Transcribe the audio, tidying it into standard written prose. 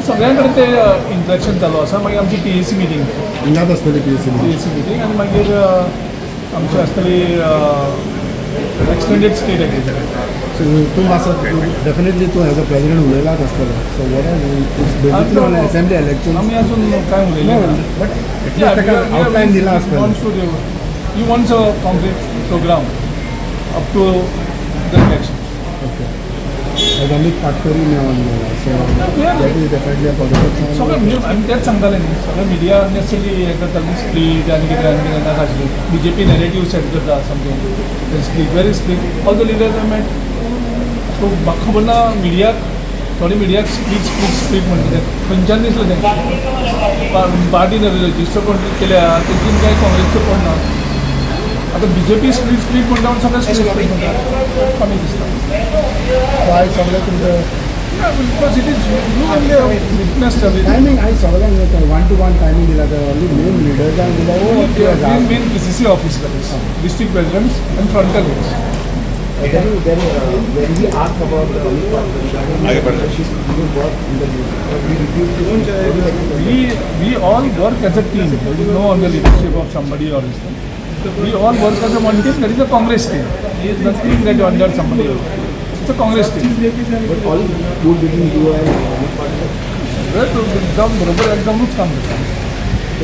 सगळ्यां कडेन ते इंट्रॅक्शन चालू आसा. मागीर आमची पीएसी मिटींग. हिंगाच आसतली पीएसी? पीएसी मिटींग आनी मागीर आमची आसतली एक्सटेंडेड स्टेट एग्जिक्युटीव. सो तूं आसा, डेफिनेटली तूं एज अ प्रेसिडेंट उलयलाच आसतलो. So what are basically assembly election? आमी अजून काय उलयले ना. बट एटलिस्ट ताका आउटलायन दिला आसतलें. Wants to give. He wants a concrete program up to the election. Okay. As Amit Patkari now, so that is definitely a positive sign. सगळें म्हणजे आमी तेच सांगताले न्ही, सगळें मिडिया अननेसरी हें करता, स्प्लीट आनी कितें आनी कितें नाका आशिल्लें. बीजेपी नॅरेटीव सेट करता something split, very split. All the leaders I met, so म्हाका खबर ना मिडियाक, थोडे मिडियाक स्प्लीट स्प्लीट स्प्लीट म्हणटा तें खंयच्यान दिसलें तें. पार्टीन रजिस्टर कोण केल्या तेतून कांय काँग्रेसचो कोण ना. आतां बीजेपी स्प्लीट स्प्लीट म्हणटा म्हण सगळे स्प्लीट स्प्लीट म्हणटा, कमी दिसता. So आयज सगळें तुमचें Because it is you only witness everything. Timing आयज सगळ्यांक वन टू वन टायमींग दिला, तर ओन्ली मेन लिडर्सांक दिला वो? Main main PCC officers, district presidents and frontal heads. Then when we asked about Amit Patkar regarding leadership, he was brought in the news, but he refused to. We all work as a team. There is no under leadership of somebody or this thing. We all work as a one team. That is a Congress team. Nothing that under somebody else. It's a Congress team. But all good between you and Amit Patkar? एकदम बरोबर, एकदमच काम करता.